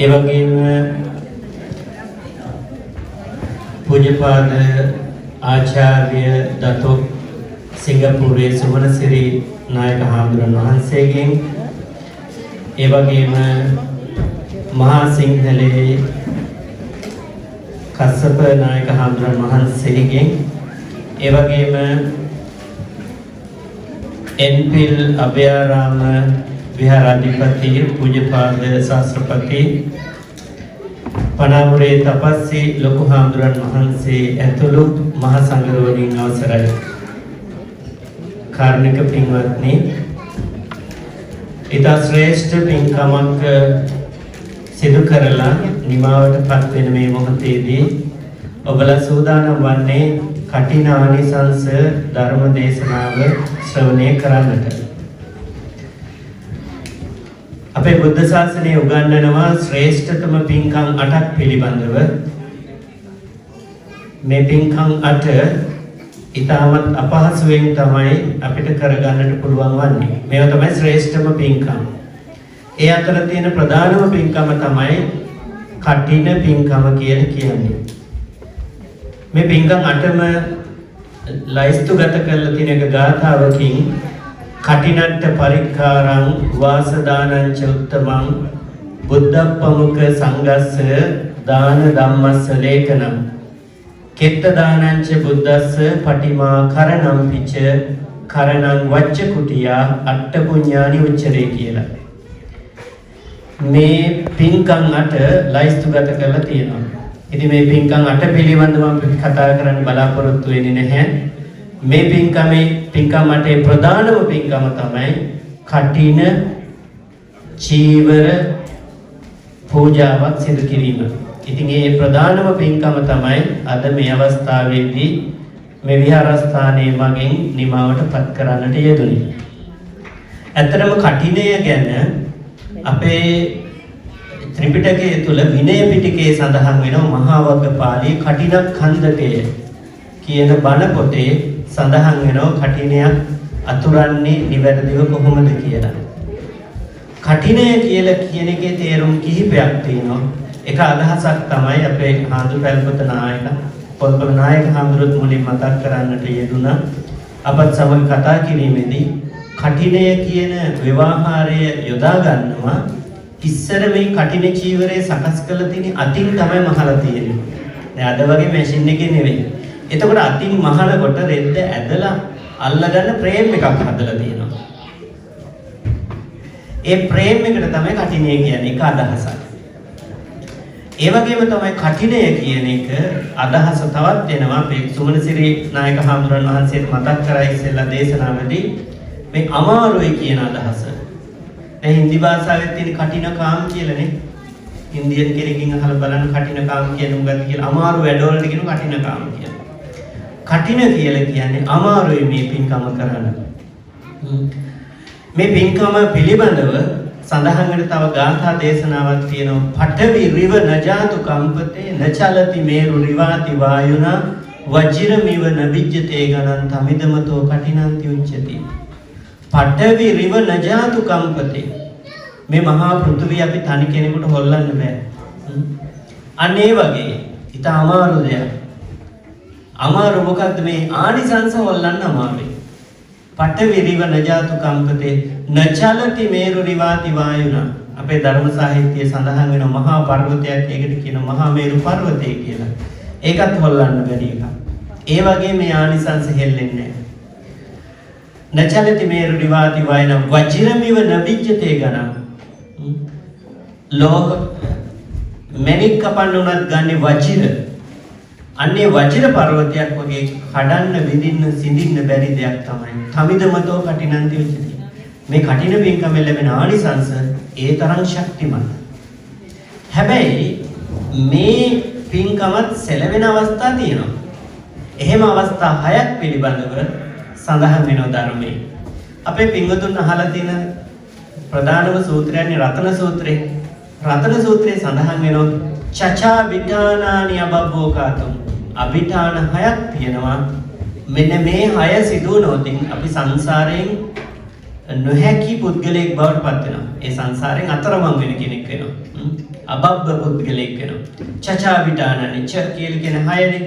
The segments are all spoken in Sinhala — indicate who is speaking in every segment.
Speaker 1: ඒ වගේම පූජ්‍යපාද ආචාර්ය දතෝ සිංගප්පූරුවේ සුමනසිරි නායක හාමුදුරන් වහන්සේගෙන්, ඒ වගේම මහා සිංහලේ කස්සප නායක හාමුදුරන් වහන්සේගෙන්, ඒ වගේම එන්පිල් අභයාරාම විහාරාධිපති පූජ්‍යපාද ශාස්ත්‍රපති පනාමුරේ තපස්සී ලොකු හාමුදුරන් වහන්සේ ඇතුළු මහ සංඝරුවනින් අවසරයි. කාරුණික පින්වත්නි, ඉතා ශ්‍රේෂ්ඨ පින්කමක් සිදු කරලා නිමාවට පත් වෙන මේ මොහොතේදී ඔබලා සූදානම් වන්නේ කඨින ආනිසංස ධර්ම දේශනාව ශ්‍රවණය කරන්නට. අපේ බුද්ධ ශාසනය උගන්වනවා ශ්‍රේෂ්ඨතම පින්කම් 8ක් පිළිබඳව. මේ පින්කම් 8 ඉතාමත් අපහසුවෙන් තමයි අපිට කරගන්නට පුළුවන් වන්නේ. මේවා තමයි ශ්‍රේෂ්ඨම පින්කම්. ඒ අතර තියෙන ප්‍රධානම පින්කම තමයි කඨින පින්කම කියලා කියන්නේ. මේ පින්කම් 8ම ලයිස්තුගත කරලා තියෙන එක ගාථාවකින් කඨිනට්ඨ පරික්ඛාරං වාසදානං ච උත්තමං බුද්ධප්පමුඛ සංඝස්ස දාන ධම්මස්ස ලේඛනං කෙත්ත දානං ච බුද්දස්ස පටිමා කරණම් පිච කරණං වච්ච කුටියා අට්ඨ පුඤ්ඤානි උච්චරේ කියලා. මේ පින්කම් 8 ලයිස්තුගත කරලා තියෙනවා. ඉතින් මේ පින්කම් 8 පිළිබඳව අපි කතා කරන්න බලාපොරොත්තු වෙන්නේ නැහැ. මේ පින්කමේ පින්කම් 8 ප්‍රධානම පින්කම තමයි කඨින චීවර පූජාවක් සිදු කිරීම. ඉතින් මේ ප්‍රධානම පින්කම තමයි අද මේ අවස්ථාවේදී මේ විහාරස්ථානයේ මගෙන් නිමාවට පත් කරන්නට යෙදුනේ. ඇත්තටම කඨිනය ගැන අපේ ත්‍රිපිටකය තුල විනය පිටකයේ සඳහන් වෙනවා මහා වග්ගපාළියේ කඨිනඛන්දකය කියන බණ පොතේ සඳහන් වෙනවා කඨිනයක් අතුරන්නේ නිවැරදිව කොහොමද කියලා. කඨිනය කියලා කියන එකේ තේරුම් කිහිපයක් තියෙනවා. එක අදහසක් තමයි අපේ හාමුදුරු පැල්පත නායක පොල්පල නායක හාමුදුරුවෝ මුලින් මතක් කරන්නට යෙදුනා. අපත් සමග කතා කිරීමේදී කඨිනය කියන ව්‍යවහාරය යොදා ගන්නවා. ඉස්සර මේ කඨින චීවරය සකස් කරලා තියෙන අතින් තමයි මහලා තියෙන්නේ. දැන් අද වගේ මැෂින් එකේ නෙවෙයි. එතකොට අතින් මහනකොට රෙද්ද ඇදලා අල්ලගන්න ෆ්‍රේම් එකක් හදලා තියෙනවා. ඒ ෆ්‍රේම් එකට තමයි කඨිනය කියන්නේ, එක අදහසක්. ඒ වගේම තමයි කඨිනය කියන එක අදහස තවත් එනවා. අපේ සුමනසිරි නායක හාමුදුරන් වහන්සේත් මතක් කරා ඉස්සෙල්ලා දේශනාවේදී මේ අමාරුයි කියන අදහස. දැන් හින්දි භාෂාවේ තියෙන කඨින කාම් කියලානේ. ඉන්දියන් කෙනකින් අහලා බලන්න කඨින කාම් කියන්නේ මොකද්ද කියලා. අමාරු වැඩවලට කියන කඨින කාම් කියලා. කඨින කියලා කියන්නේ අමාරුයි මේ පින්කම කරන්න. මේ පින්කම පිළිබඳව සඳහන් වෙන තව ගාථා දේශනාවක් තියෙනවා. පඨවි රිව නජාතු කම්පතේ නචලති මේරු රිවාති වායුනා වජිරමිව නබිජ්ජතේ ගණන් තමිදමතෝ කඨිනන්ති උච්චති. පඨවි රිව නජාතු කම්පතේ, මේ මහා පෘථුවිය අපි තනි කෙනෙකුට හොල්ලන්න බෑ. අන්න ඒ වගේ ඉතා අමාරු දෙයක්. අමාරු මොකද්ද? මේ ආනිසංස හොල්ලන්න අමාරුයි. පඨවි රිව නජාතු කම්පතේ නචලති මේරු රිවාති වායුනා. අපේ ධර්ම සාහිත්‍යයේ සඳහන් වෙන මහා පර්වතයක්, ඒකට කියන මහා මේරු පර්වතය කියලා. ඒකත් හොල්ලන්න බැරි එකක්. ඒ වගේ මේ ආනිසංස හෙල්ලෙන්නේ නැහැ. නචලති මේරු රිවාති වායුනා වජිරමිව නබිජ්ජතේ ගණන්. ලෝහ මැණික් කපන්න උනත් ගන්නේ වජිර. අන්නේ වජිර පර්වතයක් වගේ කඩන්න විඳින්න සිඳින්න බැරි දෙයක් තමයි. තමිදමතෝ කටිනන්ති උච්චති. මේ කටින පින්කමෙන් ලැබෙන ආනිසංස ඒ තරම් ශක්තිමත්. හැබැයි මේ පින්කමත් සෙලවෙන අවස්ථා තියෙනවා. එහෙම අවස්ථා 6ක් පිළිබඳව සඳහන් වෙනවා ධර්මයේ. අපේ පින්වතුන් අහලා තියෙන ප්‍රධානම සූත්‍රයන්නේ රතන සූත්‍රය. රතන සූත්‍රයේ සඳහන් වෙනවා චචා විඨානානි අබබ්බෝකාතුම්. අභිඨාන 6ක් තියෙනවා. මෙන්න මේ 6 සිදු වුණොත් අපි සංසාරයෙන් නොහැකි පුද්ගලයෙක් බවට පත් වෙනවා. ඒ සංසාරයෙන් අතරමං වෙන කෙනෙක් වෙනවා. අබබ්බ පුද්ගලෙක් වෙනවා. චචාවිටානනි ච කියලා කියන හයනේ.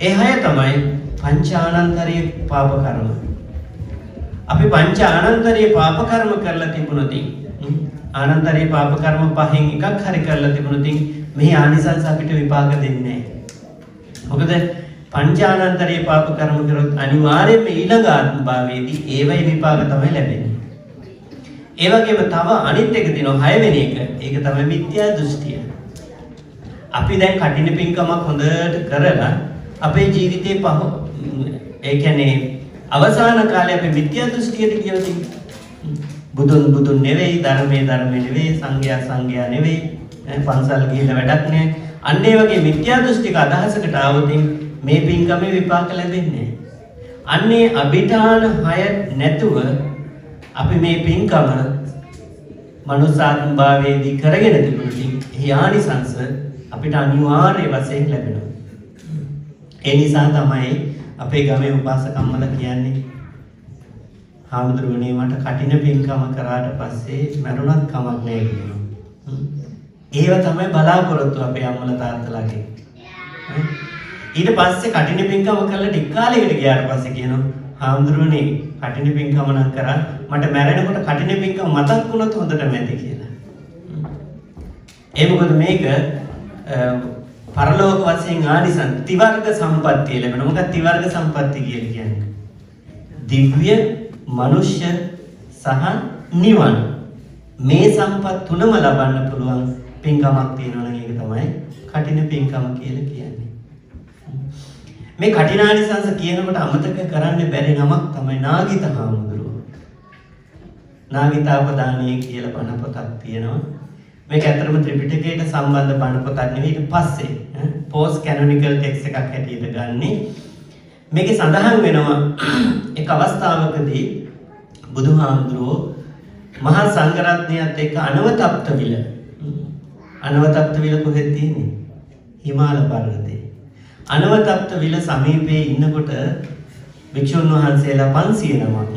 Speaker 1: ඒ හය තමයි පංච ආනන්තරීය පාප කර්ම. අපි පංච ආනන්තරීය පාප කර්ම කරලා තිබුණොත්, ආනන්තරීය පාප කර්ම පහෙන් එකක් හරි කරලා තිබුණොත් මේ ආනිසංස අපිට විපාක දෙන්නේ නැහැ. මොකද පංච ආනන්තරීය පාප කර්ම කරොත් අනිවාර්යයෙන්ම ඊළඟ ආත්ම භාවයේදී ඒවයි විපාක තමයි ලැබෙන්නේ. ඒ වගේම තව අනිත් එක තියෙනවා හයවෙනි එක. ඒක තමයි මිත්‍යා දෘෂ්ටිය. අපි දැන් කටින පින්කමක් හොඳට කරලා අපේ ජීවිතේ පහ, ඒ කියන්නේ අවසාන කාලේ අපි මිත්‍යා දෘෂ්ටියට ගියොත්, බුදුන් බුදුන් නෙවෙයි, ධර්මයේ ධර්මයේ නෙවෙයි, සංඝයා සංඝයා නෙවෙයි, පන්සල් ගිහිල්ලා වැඩක් නෑ. අන්න ඒ වගේ මිත්‍යා දෘෂ්ටික අදහසකට ආවොත් මේ පින්කමේ විපාක ලැබෙන්නේ නෑ. අන්නේ අභිඨාන හය නැතුව අපි මේ පින්කම මනුස්සාත්ම භාවයේදී කරගෙන තිබුණොත් එහි ආනිසංස අපිට අනිවාර්ය වශයෙන් ලැබෙනවා. ඒ නිසා තමයි අපේ ගමේ උපාසකම්මලා කියන්නේ, "හාමුදුරුවනේ, මට කටින පින්කම කරාට පස්සේ මැරුණත් කමක් නෑ" කියනවා. ඒව තමයි බලාපොරොත්තු අපේ අම්මලා තාත්තලාගේ. ඊට පස්සේ කටින පින්කම කරලා ටික කාලයකට ගියාට පස්සේ කියනවා, "හාමුදුරුවනේ, කටින පින්කම නම් කරා, මට මැරෙනකොට කටින පින්කම මතක් වුණොත් හොඳටම ඇති" කියලා. ඒ මොකද මේක පරලෝක වශයෙන් ආනිසං ත්‍රිවර්ග සම්පත්තිය ලැබෙනවා. මොකක්ද ත්‍රිවර්ග සම්පත්තිය කියලා කියන්නේ? දිව්‍ය, මනුෂ්‍ය සහ නිවන්. මේ සම්පත් තුනම ලබන්න පුළුවන් පින්කමක් තියෙනවා නම් ඒක තමයි කටින පින්කම කියලා කියන්නේ. මේ කටිනානිසංස කියනකොට අමතක කරන්න බැරි නමක් තමයි නාගිත හාමුදුරුවෝ. නාගිතාපදානීය කියලා බණ පොතක් තියෙනවා. මේක ඇත්තටම ත්‍රිපිටකයට සම්බන්ධ බණ පොතක් නෙවෙයි, ඊට පස්සේ පෝස්ට් කැනොනිකල් ටෙක්ස්ට් එකක් හැටියට ගන්නෙ. මේකේ සඳහන් වෙනවා එක් අවස්ථාවකදී බුදුහාමුදුරුවෝ මහා සංඝරත්නයත් එක්ක අනවතප්ත විල. අනවතප්ත විල කොහෙද තියෙන්නේ? හිමාල පර්වතේ. අනවතප්ත විල සමීපයේ ඉන්නකොට භික්ෂුන් වහන්සේලා 500 නමක්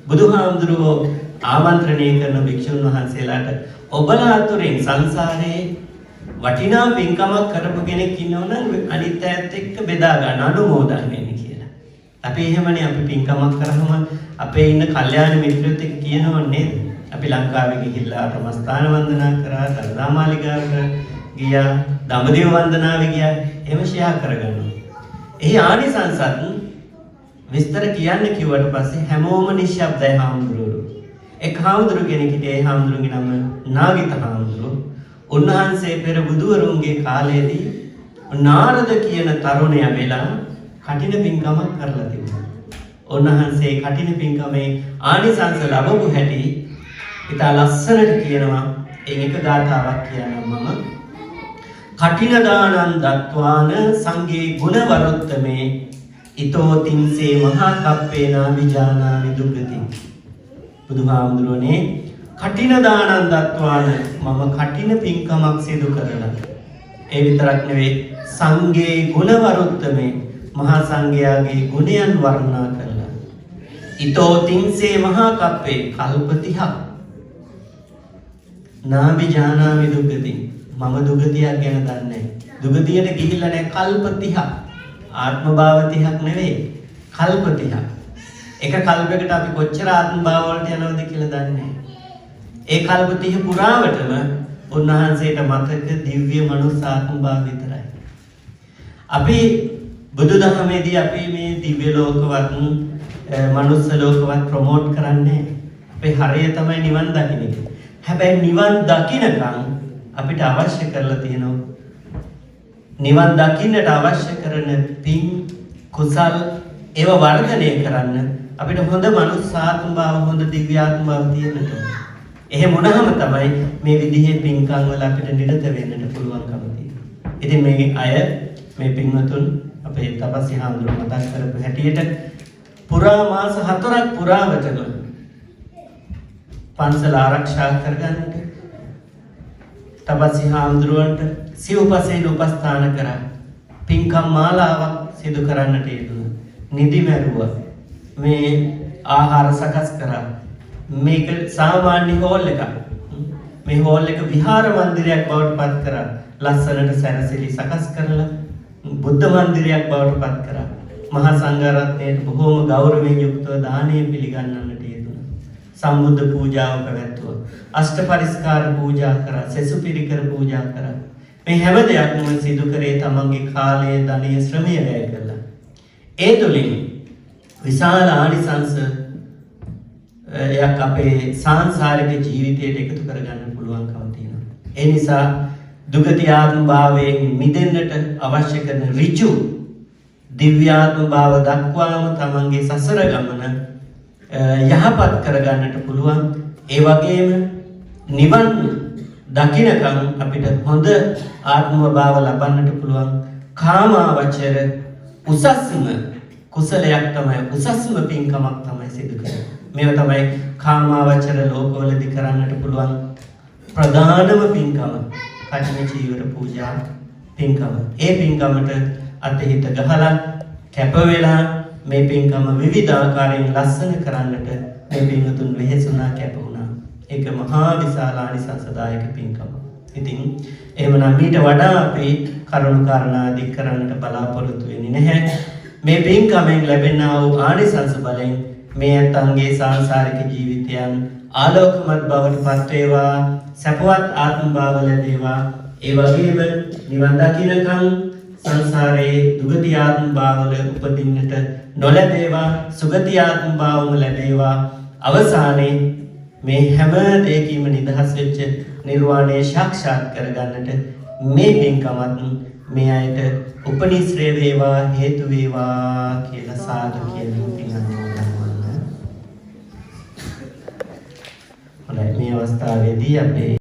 Speaker 1: බුදුහාමුදුරුවෝ ආමන්ත්‍රණය කරන භික්ෂුන් වහන්සේලාට, ඔබලා අතුරින් සංසාරේ වටිනා පින්කමක් කරපු කෙනෙක් ඉන්නවනම් අනිත් අයත් එක්ක බෙදා ගන්න අනුමෝදන් වෙන්න කියලා. අපි එහෙමනේ, අපි පින්කමක් කරාම අපේ ඉන්න කල්යාණ මිත්‍රයොත් එක්ක කියනව නේද? අපි ලංකාවේ ගිහිල්ලා කර්මස්ථාන වන්දනා කරා, දළදා මාලිගාවට ගියා, දඹදිව වන්දනාවේ ගියා. එහෙම ෂෙයා කරගන්නවා. එහි ආනිසංසත් විස්තර කියන්න කිව්වට පස්සේ හැමෝම නිශ්ශබ්දයි හාමුදුරුවෝ. එක් හාමුදුරු කෙනෙක් හිටියේ. ඒ හාමුදුරුවන්ගේ නම නාගිත හාමුදුරුවෝ. උන්වහන්සේ පෙර බුදුවරුන්ගේ කාලයේදී නාරද කියන තරුණයා වෙලා කටින පින්කමක් කරලා තිබුණා. උන්වහන්සේ කටින පින්කමේ ආනිසංස ලැබපු හැටි ඉතා ලස්සනට කියනවා. එයින් එක ගාථාවක් කියන්නම් මම. කටින දානං දත්වාන සංඝේ ගුණවරුත්තමේ ඉතෝ තින්සේ මහා කප්පේනා විජානාමි දුග්ගති. බුදුහාමුදුරනේ, කටින දානං දත්වාන, මම කටින පින්කමක් සිදු කරලා, ඒ විතරක් නෙවෙයි, සංඝේ ගුණවරුත්තමේ, මහා සංඝයාගේ ගුණයන් වර්ණනා කරලා, ඉතෝ තින්සේ මහා කප්පේ, කල්ප 30ක්, නාවි ජානාමි දුග්ගති, මම දුගතියක් ගැන දන්නේ නැහැ. දුගතියට ගිහිල්ලා නැහැ කල්ප 30ක්. ආත්ම භාව 30ක් නෙවෙයි, කල්ප 30ක්. එක කල්පයකට අපි කොච්චර ආත්ම භාව වලට යනවද කියලා දන්නේ නැහැ. ඒ කල්ප 30 පුරාවටම උන්වහන්සේට මතක දිව්‍ය මනුස්ස ආත්ම භාව විතරයි. අපි බුදුදහමේදී අපි මේ දිව්‍ය ලෝකවත් මනුස්ස ලෝකවත් ප්‍රොමෝට් කරන්නේ නැහැ. අපේ හරය තමයි නිවන් දකින්න එක. හැබැයි නිවන් දකින්නකම් අපිට අවශ්‍ය කරලා තියෙනවා නිවන් දකින්නට අවශ්‍ය කරන පින් කුසල්, ඒව වර්ධනය කරන්න අපිට හොඳ මනුස්සාත්ම භාව, හොඳ දිව්‍යාත්ම භාව තියෙන්නට ඕන. එහෙම වුණාම තමයි මේ විදිහේ පින්කම් වල අපිට නිරත වෙන්නට පුළුවන්කම තියෙන්නේ. ඉතින් මේ අය, මේ පින්වතුන්, අපේ තපස්සි හාමුදුරුවෝ මතක් කරපු හැටියට පුරා මාස 4ක් පුරාවටම පන්සල ආරක්ෂා කරගන්නට තපස්සි හාමුදුරුවන්ට සිව්පසෙන් උපස්ථාන කරා. පින්කම් මාලාවක් සිදු කරන්නට යෙදුණා. නිදි මැරුවා. මේ ආහාර සකස් කරා. මේක සාමාන්‍ය හෝල් එකක්. මේ හෝල් එක විහාර මන්දිරයක් බවට පත් කරා. ලස්සනට සැරසිලි සකස් කරලා බුද්ධ මන්දිරයක් බවට පත් කරා. මහා සංඝරත්නයට බොහෝම ගෞරවයෙන් යුක්තව දානය පිළිගන්වන්නට යෙදුණා. සම්බුද්ධ පූජාව පැවැත්වුවා. අෂ්ට පරිස්කාර පූජා කරා. සෙසු පිරිකර පූජා කරා. මේ හැම දෙයක්ම සිදු කරේ තමන්ගේ කාලය, ධනය, ශ්‍රමය වැය කරලා. ඒ තුලින් විශාල ආනිසංස යක් අපේ සාංසාරික ජීවිතයට එකතු කරගන්න පුළුවන්කම තියෙනවා. ඒ නිසා දුගති ආත්ම භාවයෙන් මිදෙන්නට අවශ්‍ය කරන ඍජු දිව්‍යාත්ම භාව දක්වාම තමන්ගේ සසර ගමන යහපත් කරගන්නට පුළුවන්. ඒ වගේම නිවන් දකිනකම් අපිට හොඳ ආත්ම භාව ලබන්නට පුළුවන්. කාමාවචර උසස්ම කුසලයක් තමයි, උසස්ම පින්කමක් තමයි සිදු කරන්නේ. මේවා තමයි කාමාවචර ලෝකවලදී කරන්නට පුළුවන් ප්‍රධානම පින්කම. කඨින චීවර පූජා පින්කම. ඒ පින්කමට අතහිත ගහලා කැප වෙලා මේ පින්කම විවිධ ආකාරයෙන් ලස්සන කරන්නට මේ පින්වතුන් වෙහෙසුණා, කැප වුණා. ඒක මහා විශාල ආනිසංසදායක පින්කම. ඉතින් එහෙමනම් මීට වඩා අපි කරුණු කාරණා දික් කරන්නට බලාපොරොත්තු වෙන්නේ නැහැ. මේ පින්කමෙන් ලැබෙනා වූ ආනිසංස බලයෙන් මේ ඇත්තන්ගේ සාංසාරික ජීවිතයන් ආලෝකමත් බවට පත් වේවා, සැපවත් ආත්ම භාව ලැබේවා. ඒ වගේම නිවන් දකින්නකම් සංසාරයේ දුගති ආත්ම භාවවල උපදින්නට නොලැබේවා, සුගති ආත්ම භාවම ලැබේවා. අවසානයේ මේ හැම දෙයකින්ම නිදහස් වෙච්ච නිර්වාණය සාක්ෂාත් කරගන්නට මේ පින්කමත් මේ අයට උපනිශ්‍රේ වේවා, හේතු වේවා කියලා සාදු කියමින් පින් අනුමෝදන් වන්න. හොඳයි, මේ අවස්ථාවේදී අපේ